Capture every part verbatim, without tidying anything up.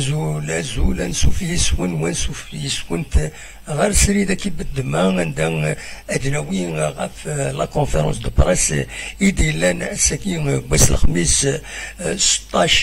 Azul, azul, ansuf yis-wen, wansuf yis-went ɣer srid-agi n ddemma, anda, eh, ad nawi, eh, ɣef, eh, la conférence de presse, eh, i d-yellan ass-agi, eh, wass lexmis, eh, seṭṭac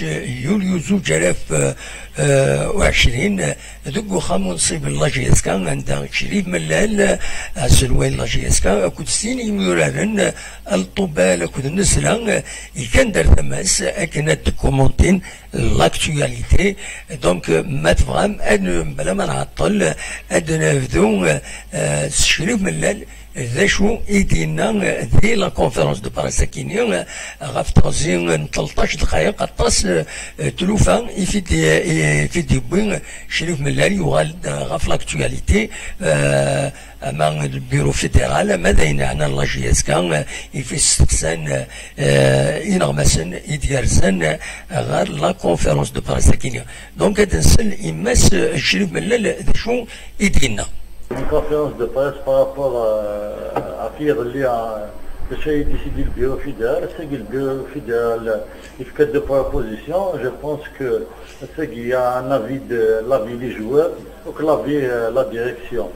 yulyu zuǧ alaf, eh, eh, u ɛecrin, eh, deg uxxam unṣib n la J S K, anda Crif Mellal, eh, aselway n la J S K, akked sin yimyuraren, eh, Lṭubal akked Nesla, eh, ikan-d ar tama-s akken ad d-kumuntin l'actualité. Donc, euh, ma tebɣam, ad n-, bla ma nɛeṭṭel, ad nebdu, euh, s Crif Mellal, d acu i d-yenna, euh, di la conférence de presse-agi-nni, euh, ɣef teɣzi n tleṭṭac dqayeq, aṭas, euh, tlufa i fi d-, i fi d-yewwi Crif Mellal, yuɣal-d, euh, ɣef l'actualité, euh, ama le bureau fédéral, ama d ayen yeɛnan la J S K, euh, i fi steqsan, euh, ineɣmasen i d-yerzan, euh, ɣer la conférence de presse-agi-nni. Donc, ad nsel i Mass, euh, Crif Mellal d acu i d-yenna. Une conférence de presse par rapport à, à fi iḍelli, à, d acu ay décidé le bureau fédéral. Ass-agi le bureau fédéral, euh, il fait de propositions. Je pense que ass-agi il y a un avis de l'avis les joueurs, donc l'avis, euh, la direction.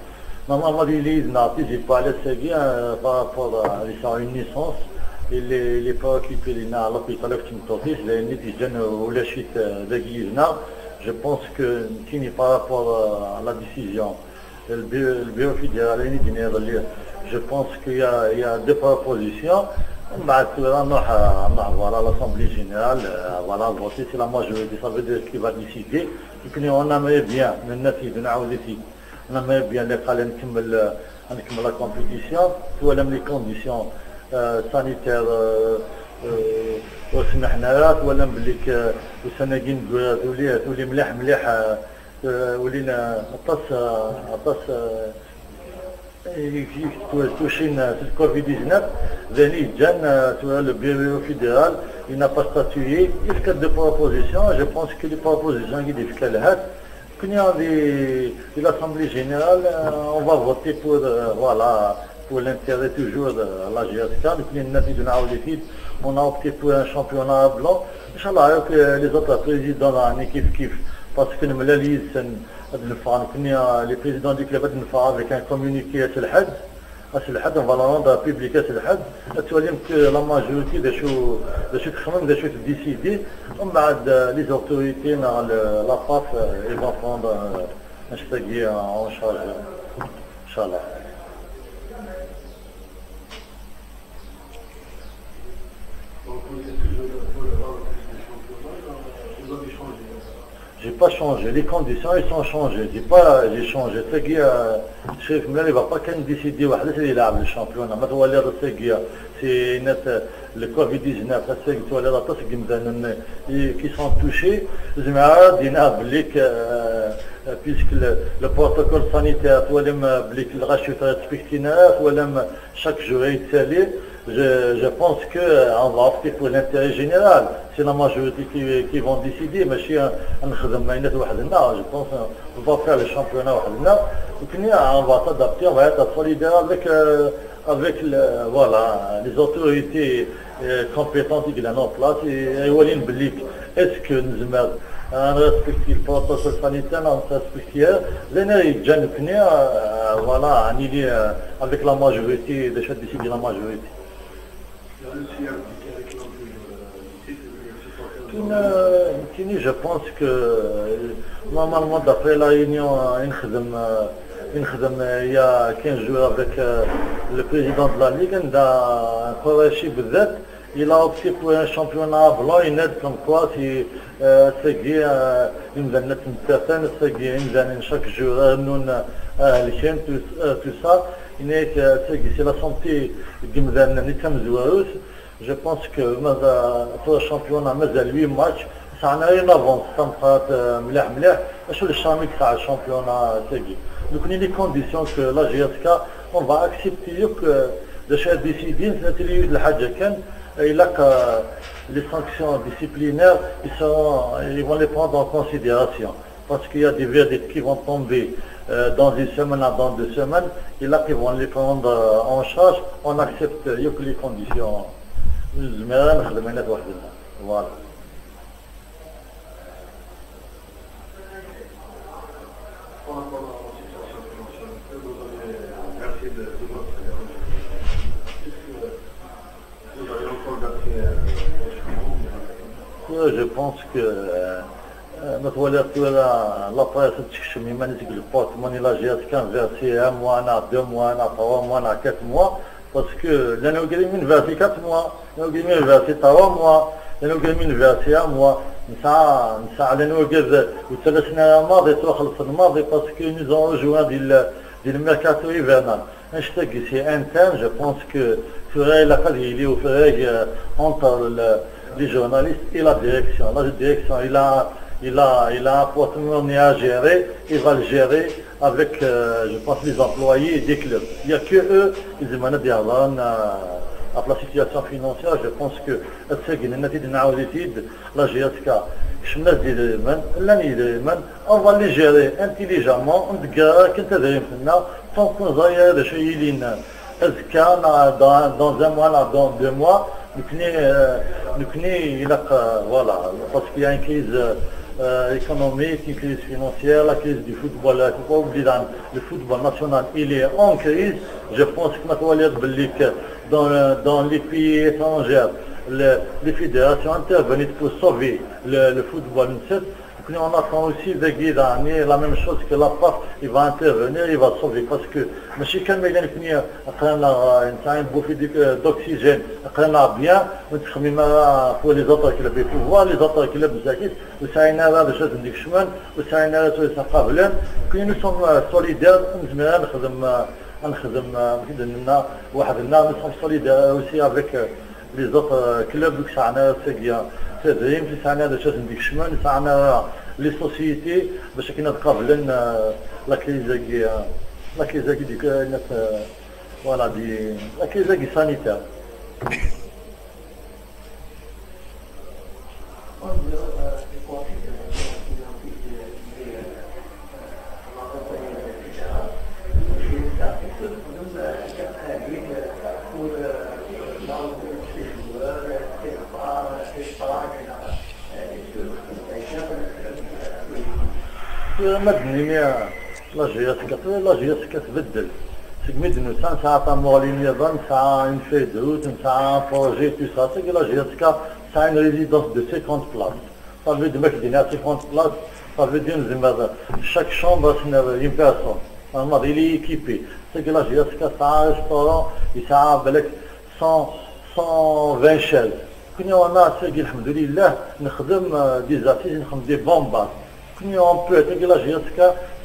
Normalement, il est là, il dit pas laisser bien, euh, par rapport à, ils ont une naissance. Il est, il est pas occupé, il est à l'hôpital avec une tortille, il est né, il est jeune, ou la chute, euh, de Guizna. Je pense que, qui n'est par rapport à la décision. Le bureau, le bureau fédéral, il est né, je pense qu'il y a, il y a deux propositions. ومن بعد نروح، نروح, voilà, l'Assemblée générale, euh, voilà, voter, c'est la majorité, ça veut dire qui va décider. Donc, on aimerait bien, من الناس يدنا عاودتي. On aimerait bien les قال نكمل، نكمل la compétition, تولم les conditions, euh, sanitaires, euh, euh, وسمحنا لها، تولم بليك، euh, وسناكين تولي، تولي مليح، مليح، euh, euh, ولينا عطاس، عطاس، euh, توشين في الكوفيد ديزناف. ذاني جان، euh, تولى le bureau fédéral, il n'a pas statué. Il fait des propositions, je pense que les propositions qui défendent كنا في, في l'Assemblée générale, euh, on va voter pour, euh, voilà, pour l'intérêt toujours de la J S K. Donc, nous, nous, on a opté pour un championnat blanc. Inch'Allah, avec, euh, les autres présidents, là, on est kiff kiff. Parce que nous, les, les, les présidents du club, nous, avec un communiqué à Selhad. Ass Lḥedd, on va le rendre public ass Lḥedd. Ad twalim que la majorité d acu, d acu texmem, d acu tdécidi. Umbeɛd, euh, les autorités, neɣ le, la PAF, euh, ils vont prendre, euh, anect-agi en charge, inchallah. J'ai pas changé. Les conditions, ils sont changées. J'ai pas, j'ai changé. Tagi, euh, Crif Mellal, il va pas كان décider واحد اللي يلعب le championnat. ما تولي الرساقية. C'est net, euh, le covid dix-neuf, الرساقية تولي لا تصق مثلًا, euh, qui sont touchés. زعما دينا بليك, euh, euh, puisque le, le protocole sanitaire, تولي بليك الغاشي تريسبكتينا, تولي chaque jour يتسالي. Je, je pense que, euh, on va opter pour l'intérêt général. C'est la majorité qui, qui vont décider, ماشي نخدم عينات وحدنا. Je pense, euh, on va faire le championnat وحدنا. Donc, on va s'adapter, on va être solidaire avec, euh, avec le, voilà, les autorités, euh, compétentes qui sont en place. Et, et ولين بليك, est-ce que nous, on respecte le protocole sanitaire, on respecte, لأن يجان كني, euh, voilà, on est, euh, avec la majorité, déjà décidé la majorité. كاين، كاين، je pense que, euh, normalement, d'après la réunion, euh, نخدم, euh, نخدم, euh, il y a quinze jours avec, euh, le président de la Ligue, عندنا قريشي بالذات, il a opté pour un championnat blanc et net, comme quoi c'est, euh, c'est, euh, une donnée certaine, c'est une donnée chaque jour, euh, nous, euh, le chien, tout, euh, tout ça. C'est, c'est la santé, qui me donne, je pense que مازال في le championnat مازال huit matchs, ça n'a rien avancé, ça me paraît, euh, مليح مليح. شو الشامي تاع le championnat تاعي. Donc, les conditions que la J S K, on va accepter que de chaque décider, c'est الحاجة كان, il a que les sanctions disciplinaires, ils seront, ils vont les prendre en considération. Parce qu'il y a des verdicts qui vont tomber, euh, dans une semaine à dans deux semaines, et là, ils vont les prendre, euh, en charge. On accepte, il y a que les conditions. نزمر نخدم هنا وحدنا. Voilà. Je pense que, euh, euh, ma twaliḍ tura la presse ad tekcem iman-is deg le porte-monnaie, la J S K investit un mois, neɣ deux mois, neɣ trois mois, neɣ quatre mois, parce que llan wigad i investit quatre mois, llan wigad i investit trois mois, llan wigad i investit un mois. Nesɛa, nesɛa llan wigad ur ttalasen ara maḍi, ttwaxellṣen maḍi, parce que nous avons rejoint di le, di le mercato hivernal. Annect-agi, c'est interne, je pense que tura ilaq ad yili ufrag, euh, entre le, les journalistes et la direction. La direction, il a, il a, il a un porte-monnaie à gérer, il va le gérer avec, euh, je pense, les employés des clubs. Il n'y a que eux qui demandent des, euh, la situation financière. Je pense que ass-agi, nenna-t-id, nɛawed-it-id, la J S K, kecmen-as-d idrimen, llan yidrimen, on va les gérer intelligemment, ur nḍegger ara kan tadrimt-nneɣ, tant qu'on ẓri ara d acu ay yilin azekka, neɣ dans, dans un mois, neɣ dans deux mois, nekni, euh, nekni ilaq, euh, voilà, parce qu'il y a une crise, euh, euh, économique, une crise financière, la crise du football, il faut pas oublier, dans le football national, il est en crise. Je pense que ma twaliḍ belli que dans, dans les pays étrangers, le, les fédérations interviennent pour sauver le, le football. Donc, nous, on attend aussi de guider la même chose que la F A F, il va intervenir, il va sauver. Parce que ماشي كامل، يعني، كنا قرانا، آه، نتاع une bouffée d'oxygène، قرانا bien، ونتخمم، آه، pour les autres clubs. Il faut voir les autres clubs, مساكين، وسعينا هذا شاز نديك شمال، وسعينا هذا شاز قابلين. كنا nous sommes، آه، solidaires، نزمر نخدم، آه، نخدم، آه، وحدنا، وحدنا، nous sommes solidaires aussi avec، آه، les autres، آه، clubs, ur sɛan ara tagi tadrimt, ur sɛan ara d acu ad sen-d-kecmen, ur sɛan ara les sociétés باش akken ad qablen, آه، la crise-agi, آه، la crise-agi du, آه، voilà, du, la crise-agi sanitaire. Tura ma d-nini la J S K, tura la J S K tbeddel. Segmi d-nusa, nesɛa tamuɣli niḍen, nesɛa une feuille de route, nesɛa un projet, tout ça. Tagi la J S K tesɛa une résidence de cinquante places. Ça veut dire, ma k-d-iniɣ cinquante places, ça veut dire, nezmer, chaque chambre, c'est une personne. Normalement, il est équipé. Tagi la J S K tesɛa restaurant, yesɛa balak cent, cent vingt chaises. Kuni on a, tagi, الحمد لله, nexdem, euh, des assises, nexdem des bombes. Kuni on peut, tagi la J S K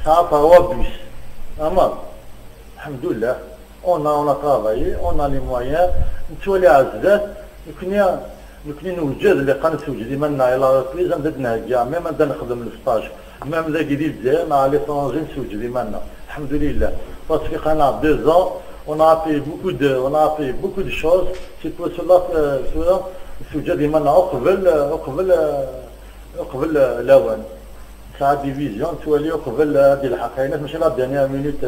tesɛa trois bus. Amal. الحمد لله. On a, on a travaillé, on a les moyens. Nettwali ar zdat, nekni, nekni newjed, ilaq ad nessewjed iman-nneɣ i la reprise, anda d-nhegga, même anda nexdem le stage, même dagi di Lezzayer, neɣ à l'étranger, nessewjed iman-nneɣ. الحمد لله. Parce que pendant deux ans, on a payé beaucoup de, on a payé beaucoup de choses. C'est pour cela que, euh, tura, nessewjed iman-nneɣ uqbel, euh, uqbel, euh, uqbel, euh, lawan. Nesɛa division, nettwali uqbel ad ilḥeq ayen, mačči la dernière minute,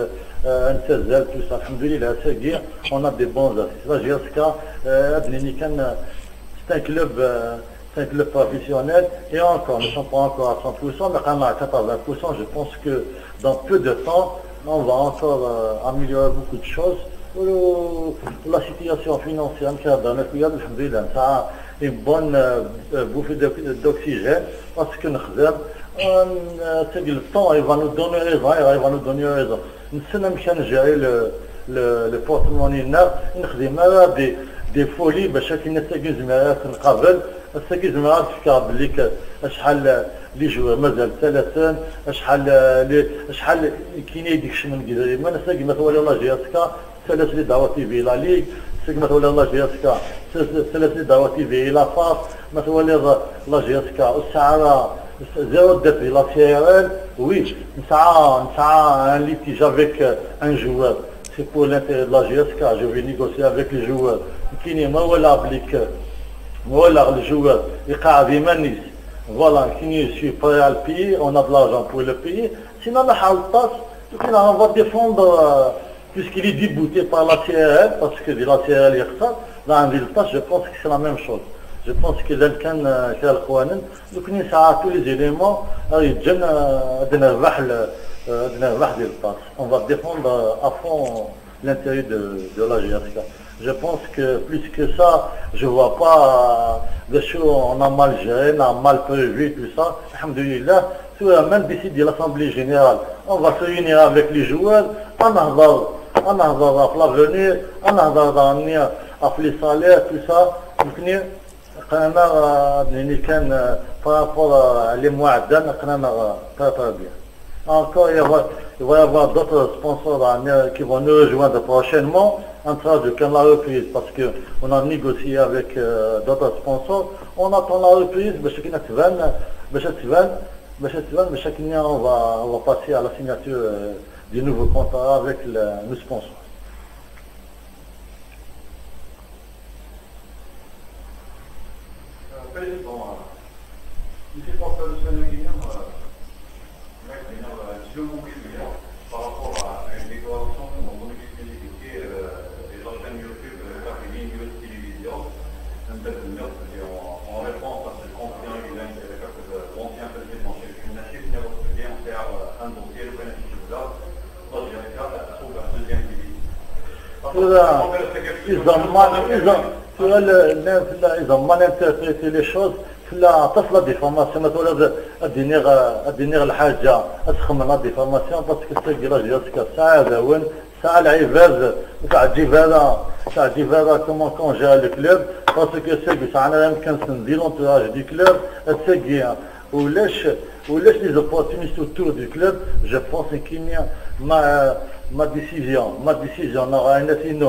euh, ad nettazzal, tout ça. الحمد لله, ass-agi, on a des bons assises. La J S K, euh, ad d-nini kan, euh, c'est un club, euh, c'est un club professionnel. Et encore, nous ne sommes pas encore à cent pour cent, mais quand même à quatre-vingts pour cent, je pense que dans peu de temps, on va encore, euh, améliorer beaucoup de choses. Ou la situation financière, الحمد لله, ça a une bonne, euh, euh, bouffée de- d'oxygène, parce que nous, euh, c'est que le temps, il va nous donner raison, il va nous donner raison. Nous sommes en train de gérer le, le, le porte-monnaie, nous, nous avons des, des folies, باش akken ass-agi nezmer ad t-nqabel, ass-agi zemreɣ ad d-fkeɣ belli acḥal les joueurs mazal ttalasen, acḥal, les, acḥal kini i d-ikecmen deg idrimen, ass-agi ma twaliḍ la J S K, Ttalase les droits T V la Ligue, c'est que ma twaliḍ la J S K, ttalase les droits T V la F A F, ma twaliḍ la J S K, ur tesɛi ara, zéro dette di la C R L, oui, nesɛa, nesɛa un litige avec, euh, un joueur, c'est pour l'intérêt de la J S K, je vais négocier avec les joueurs. Kini ma walaɣ belli que, ma walaɣ le joueur iqeɛɛed iman-is, voilà, kini je suis prêt à le payer, on a de l'argent pour le payer, sinon la ḥal ṭas, donc on va défendre, euh, puisqu'il est débouté par la C R L, parce que de la C R L, il y a ça, dans une ville, je pense que c'est la même chose. Je pense que là, quand, euh, c'est le Kouanen, donc on a tous les éléments, euh, il y a, euh, de nerbaḥ le, euh, de nerbaḥ des places. On va défendre, euh, à fond L'intérêt de, de la G S K. Je pense que plus que ça, je vois pas, euh, de choses, on a mal géré, on a mal prévu, tout ça. Alhamdoulilah, tout le monde décide de l'Assemblée Générale. On va se réunir avec les joueurs, on a, on a l'avenir, on a les salaires, tout ça. Donc, قلنا، آه، يعني كان، آه، par rapport، آه، les mois عدان، قلنا، آه، très, très bien. Encore, il va, il va y avoir d'autres sponsors, آه، qui vont nous rejoindre prochainement. On traduit comme la reprise parce que on a négocié avec, euh, d'autres sponsors. On attend la reprise, باش كنا تبان، باش تبان، باش تبان، باش كنا on va, on va passer à la signature, euh, du nouveau contrat avec le, nos sponsors. Euh, Félix, bon, euh, ici, pour faire le soin de Guillaume, euh, mec, Guillaume, euh, je veux mon client par rapport à une déclaration que mon communiqué, euh, et la chaîne YouTube, euh, Caféine News Télévision, un tel numéro, c'est-à-dire en, en réponse à ce conflit, il a été, euh, l'ancien président, Chef Nassif, il a reçu, on fait, euh, un dossier, le bénéfice de là, moi, je vais faire, euh, trouve la deuxième division. Tura, iẓamman, iẓam-, tura, la, la, la, iẓamman interpréter les choses, tella aṭas la diffamation, ma twalaḍ ad d-iniɣ, ad d-iniɣ lḥaǧa, ad txemmem la diffamation, parce que tagi la G S K tesɛa iɛdawen, tesɛa lɛibad, ur teɛǧib ara, ur teɛǧib ara comment qu'on gère le club, parce que tagi sɛan ara amkan-nsen di l'entourage du club, tagi ulac, ulac les opportunistes autour du club. Je pense que ma, ma décision, ma décision, neɣ ayen-inu,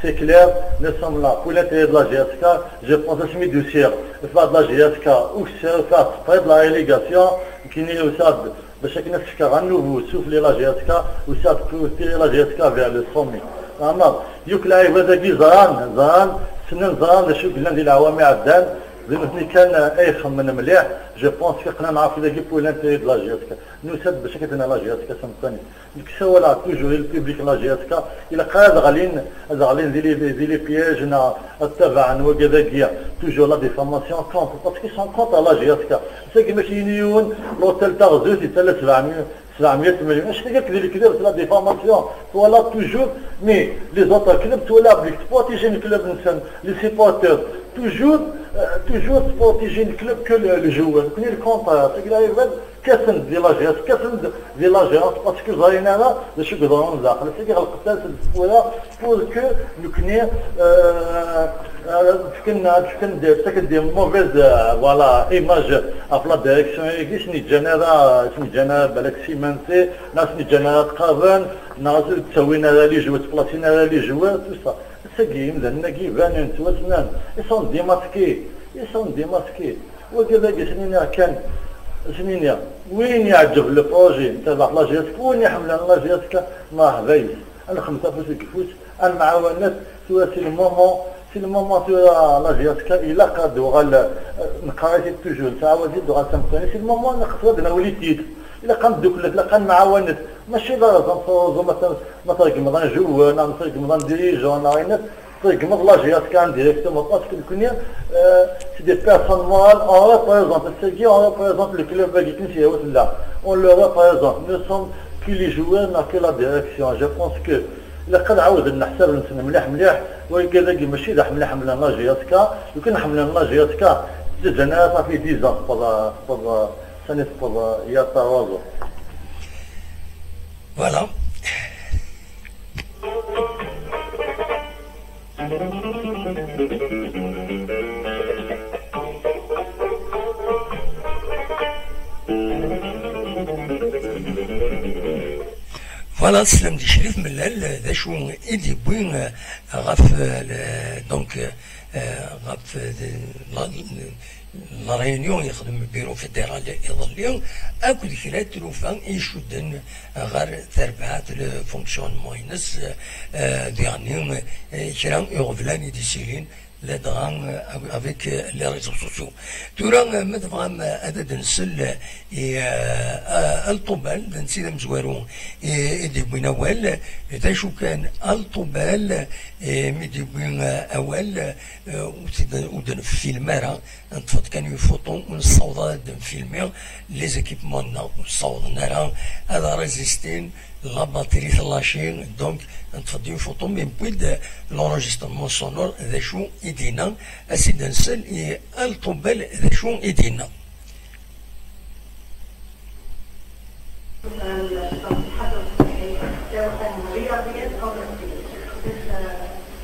c'est clair, nous sommes là pour l'intérêt de la G S K. Je pense asmi d-usiɣ, ɣef la G S K, usiɣ ɣef la relégation, nekkini usiɣ-d bac akken ad s-fkeɣ un nouveau souffle i la G S K, usiɣ-d pour tirer la G S K vers le sommet. Neɛmer, yakk lɛibad-agi ẓran, ẓran, ssnen, ẓran d acu yellan di leɛwam iɛeddan, d nutni kan ay ixemmen mliḥ. Je pense que qqnen ɣef dagi pour l'intérêt de la G S K. Nusa-d bac akken ad d-naf la G S K s umkan-is. Nekk ssawaleɣ toujours i le public n la G S K, ilaq ara ad ɣlin, ad ɣlin di les, di les pièges, neɣ ad tabaɛen wagad-agi, toujours la diffamation contre, parce qu'ils sont contre la G S K. Tagi mačči yini yiwen, l'hôtel Taɣzut yettala sebɛemya, sebɛemya millions. Anect-agi akk d lekdeb, c'est la diffamation. Voilà, toujours, mais les autres clubs, twala, public, protéger le club, les supporters, toujours, euh, toujours protéger le club que le, le joueur. Nekkni le contraire, c'est que la kkaten-d di la G S, kkaten-d di la G S, parce que ẓrin ara d acu i yeḍran daxel. Seg ɣelqet-as-d tewwura pour que nekkni, euh, euh, fken, fken-d, fken-d des mauvaises, euh, voilà, images ɣef la direction-agi, sen-ǧǧan ara, sen-ǧǧan ara balak s imensi, neɣ sen-ǧǧan ara ttqaben, neɣ ur ttawin ara les joueurs, ttplasin ara les joueurs, tout ça. Ass-agi, imdanen-agi banen, ttwassnen, ils sont démasqués, ils sont démasqués. Wagi d agi, s-nini kan, s-nini, win yeɛǧeb le projet n terbaɛt la G S K, win iḥemmlen la G S K, merḥba yes. Ad nxemmem afus deg ufus, ad nemɛawanet, tura c'est le moment, c'est le moment tura la G S K ilaq ad d-uɣal, eh, neqqar-it toujours, nettɛawad-it d-uɣal s amkan, c'est le moment neqqes ad nawel-it-id. Ilaq ad nedduklet, ilaq ad nemɛawanet, mačči d arẓem s uẓum, ma tregmeḍ un joueur, neɣ ma tregmeḍ un dirigeant, neɣ ayen, tregmeḍ la G S K indirectement, parce que nekkni, euh, c'est des personnes morales, on représente, ass-agi, on représente le club-agi, akken s-yehwa tella. On le représente. Nous sommes que les joueurs, neɣ que la direction. Je pense que ilaq ad ɛawden leḥsab-nsen mliḥ mliḥ, wigad-agi mačči d aḥemmel ḥemmlen la G S K, lukan ḥemmlen la G S K, ǧǧan ara safi dix ans, tewweḍ, tewweḍ, sani tewweḍ, ya Tarazo. Voilà. Voilà, teslam di Crif Mellal, d acu i d-yewwi, euh, ɣef, euh, le, donc, euh, ɣef, euh, la, la réunion yexdem le bureau fédéral iḍelli, akked kra n tlufa i icudden ɣer terbaɛt, le fonctionnement-ines, euh, diɣen, euh, kra n iɣeblan i d-isilin, ladɣa, euh, avec, euh, les réseaux sociaux. Tura, euh, ma tebɣam, euh, ad d-nsel, euh, i, euh, Alṭubal, d netta i d amezwaru i, i d-yewwin awal, d acu kan Alṭubal, euh, mi d-yewwi, euh, awal, euh, ur t-id-, ur d-nfilm ara, neṭṭef-d kan une photo, ur nessaweḍ ara ad d-nfilmi les équipements-nneɣ, ur ssawḍen ara ad résistin La batterie tlaci, donc, neṭṭef-d une photo, mais puis de l'enregistrement sonore, d acu i d-yenna, ad s-id-nsel i Al Tubal, d acu i d-yenna.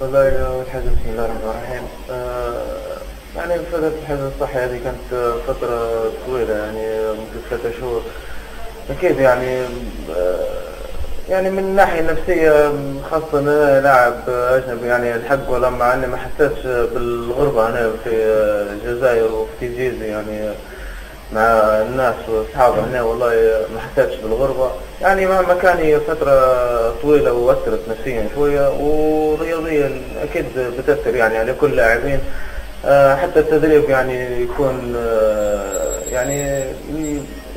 والله أول حاجة بسم الله الرحمن الرحيم. آه، يعني فترة الحجر الصحي هذه كانت فترة طويلة، يعني مدة ثلاثة شهور. أكيد يعني، آه، يعني من الناحية النفسية، خاصة أنا لاعب أجنبي، يعني الحق والله مع أني ما حسيتش بالغربة هنا في الجزائر وفي تيزي، يعني مع الناس وأصحابي هنا، والله ما حسيتش بالغربة. يعني مهما كان، هي فترة طويلة وأثرت نفسيا شوية، ورياضيا أكيد بتأثر يعني على كل اللاعبين. آه، حتى التدريب يعني يكون، آه، يعني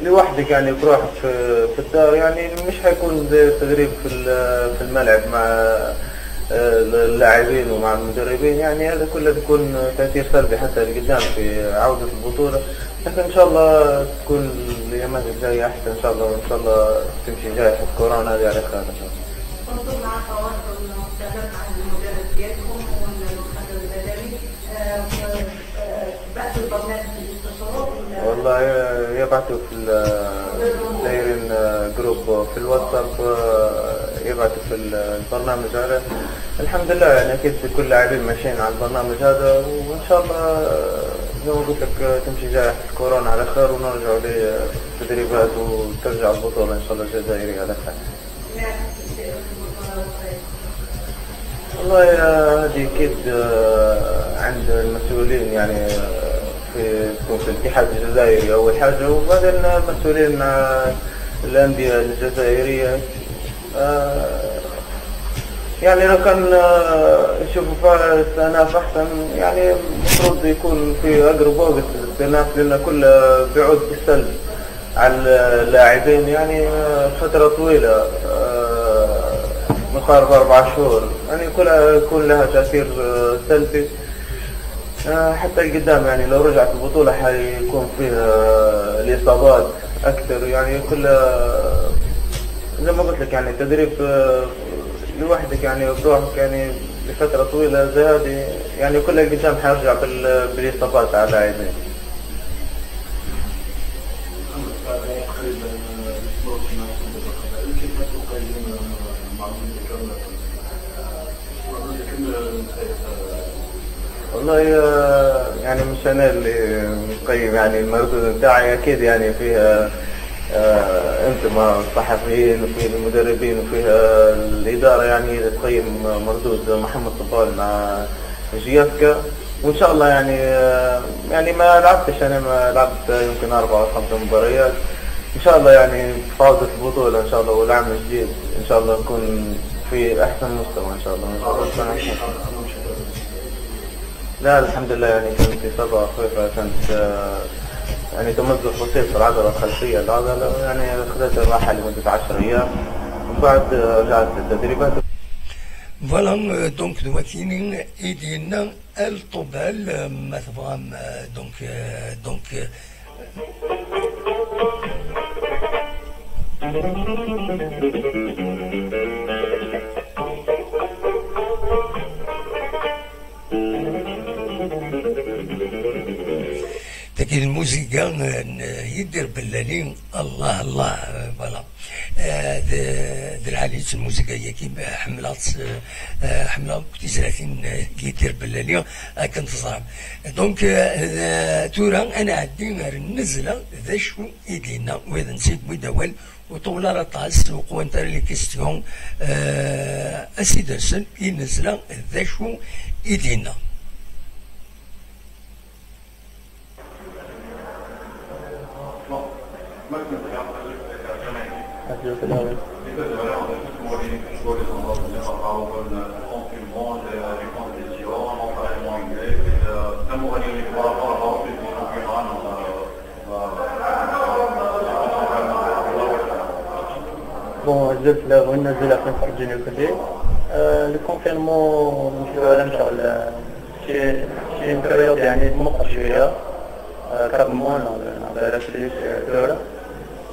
لوحدك يعني بروحك في، في الدار، يعني مش حيكون زي التدريب في ال-، في الملعب مع، آه، اللاعبين ومع المدربين. يعني هذا كله بيكون تأثير سلبي حتى لقدام في عودة البطولة. لكن إن شاء الله تكون الأيامات الجاية أحسن إن شاء الله، وإن شاء الله تمشي جائحة كورونا هذه على خير إن شاء الله. كنتم مع تواصل مستمر مع المدرب ديالكم والمحلل البدني؟ آه، آه، بعثوا البرنامج للاستشارات ولا؟ والله يبعثوا في ال-، دايرين، آه، جروب في الواتساب، آه، يبعثوا في ال-، البرنامج هذا. الحمد لله، يعني أكيد كل اللاعبين ماشيين على البرنامج هذا، وإن شاء الله، آه، زي ما قلت لك، آه، تمشي جائحة كورونا على خير، ونرجعوا للتدريبات، وترجع البطولة إن شاء الله الجزائرية على خير. والله يا هادي أكيد، آه، عند المسؤولين، يعني، آه، في، تكون في الاتحاد الجزائري أول حاجة، وبعدين المسؤولين مع الأندية الجزائرية. آه، يعني لو كان، آه، يشوفوا فيها استئناف أحسن، يعني المفروض يكون في أقرب وقت الاستئناف، لأن كله بيعود بالسلب على اللاعبين، يعني، آه، فترة طويلة، آه، مقارب أربع شهور، يعني كلها يكون لها تأثير، آه، سلبي. آه، حتى القدام، يعني لو رجعت البطولة حيكون فيها الإصابات أكثر، يعني كلها زي ما قلت لك، يعني التدريب، آه، لوحدك، يعني بروحك، يعني لفترة طويلة زي هذه، يعني كل القدام حيرجع بال-، بالإصابات على اللاعبين. والله، آه، يعني مش أنا اللي نقيم يعني المردود بتاعي، أكيد يعني فيها، آه، أنتم الصحفيين وفي المدربين وفيها الإدارة يعني اللي تقيم مردود محمد طبال مع جياسكا. وإن شاء الله يعني، آه، يعني ما لعبتش، أنا ما لعبت يمكن أربع أو خمس مباريات. إن شاء الله يعني في عودة البطولة إن شاء الله والعام الجديد إن شاء الله نكون في أحسن مستوى إن شاء الله. لا، الحمد لله، يعني كانت إصابة خفيفة، كانت، آه، يعني تمزق بسيط في العضلة الخلفية، العضلة، يعني أخذت الراحة لمدة عشر أيام، ومن بعد، آه، رجعت للتدريبات. Voilà, euh, donc, d wakkini i d-yenna Al Tubal, euh, ma tebɣam, euh, donc, euh, donc, euh, Tagi d lmuziga n Yidir Bellali, Allah, Allah, euh, voilà. Euh, d, d lɛali-tt lmuziga-yagi, ḥemmleɣ-tt, euh, ḥemmleɣ akk tizlatin n Yidir Bellali, akken teẓram. Donc, euh, tura ad nɛeddi ar nnezla, d acu i d-yenna, wid n Sidi Bouid awal, ur ṭewwel ara aṭas, ur qwant ara les questions. Euh, a Sidi Nsel, i nnezla d acu i d-yenna? Bon, azul fell-awen, azul ɣef Nṣeḥ Ǧunifuti. Euh, le confinement, mecɣul am ccɣel, euh, c'est, c'est une période يعني meqqer cwiya, euh, quatre mois, neɣ, neɣ balak plus, euh, tura.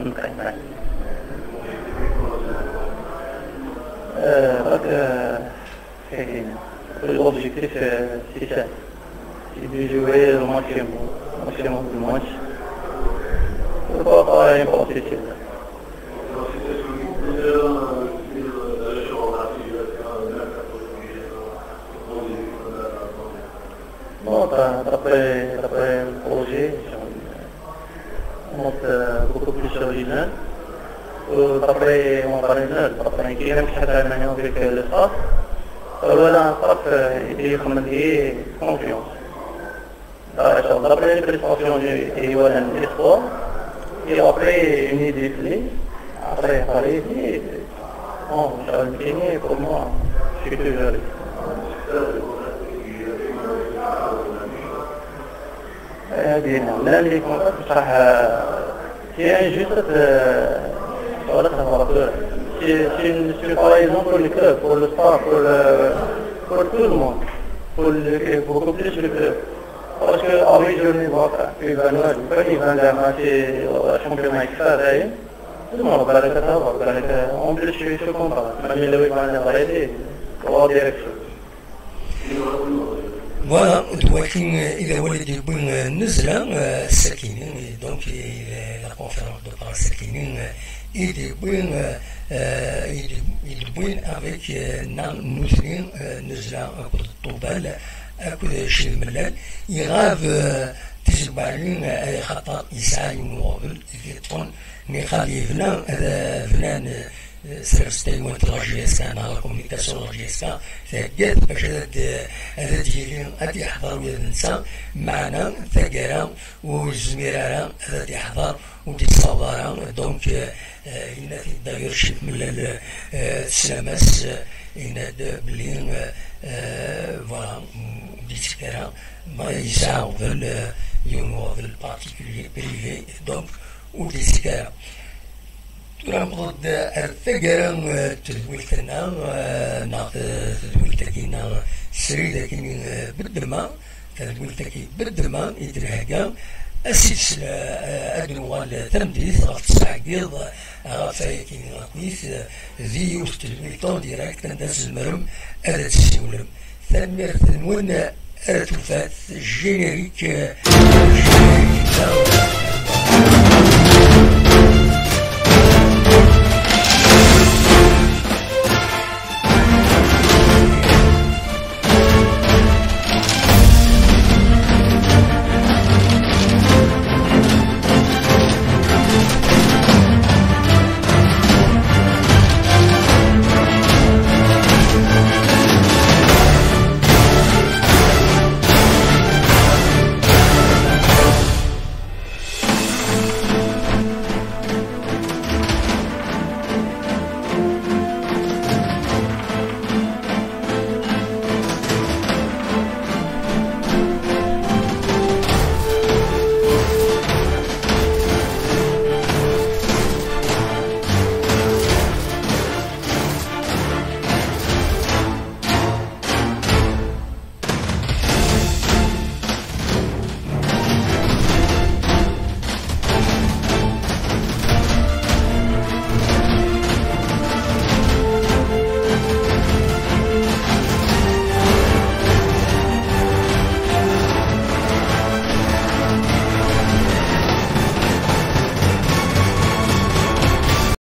Nqim, ouais. Euh, donc, euh, c'est l'objectif, euh, c'est ça. C'est de jouer au maximum, au maximum de matchs. Pourquoi pas remporter celle-là? Bon, d'a- d'après, d'après le projet, on monte euh, beaucoup plus sur les jeunes. Euh, d'après mon partenaire, d'après qui même qui a avec euh, le staff, euh, voilà un staff euh, et il a confiance. D'après les prestations et voilà un espoir, et après une idée clé, après, après, Bon, sur le Kenya, pour moi, je suis toujours là. Euh, bien, là, les contacts, ça, euh, c'est juste, euh, voilà, ça va faire. C'est c'est une, c'est une trahison pour le club, pour le staff, pour, le, pour tout le monde, pour le, beaucoup plus le club. Parce que, ah oui, je ne vois pas. Il va nous, il va nous, c'est le championnat extra, d'ailleurs. Tout le monde, بالك تهضر، بالك. En plus, je suis sous contrat. Même le week-end, on va aider. Trois directions. Voilà, d wakin i d awal i d-yewwin nnezla, sakini, donc la conférence de presse sakini, i d-yewwin, i d-yewwin avec na nutni, nnezla akked ṭubal akked cid mellal, iɣab tizewwalin, xaṭer yesɛa yiwen uɣbel i t-yeṭṭfen, nniqal yebna, bnan sers taywant la J S K neɣ la communication la J S K, thegga-t bac ad d-yili, ad d-yeḥḍer ula d netta, meɛna taggara ur yezmir ara ad d-yeḥḍer, ur d-yessaweḍ ara. Donc, yenna-t-id d'ailleurs Ccix Mellal, teslam-as, yenna-d belli, voilà, ur d-yettekk ara, ma yesɛa uɣbel, yiwen uɣbel particulier, privé, donc ur d-yettekk ara. Tura newweḍ-d ar taggara n tedwilt-nneɣ, neɣ tedwilt-agi-nneɣ srid akkin beddema, tadwilt-agi beddema i d-nhegga, asidis ad nuɣal tameddit ɣef tesɛa n yiḍ ɣef ayagi akkit di yiwet tedwilt en direct anda tzemrem ad d-tessiwlem. Tanemmirt-nwen. Ar tufat, générique, générique.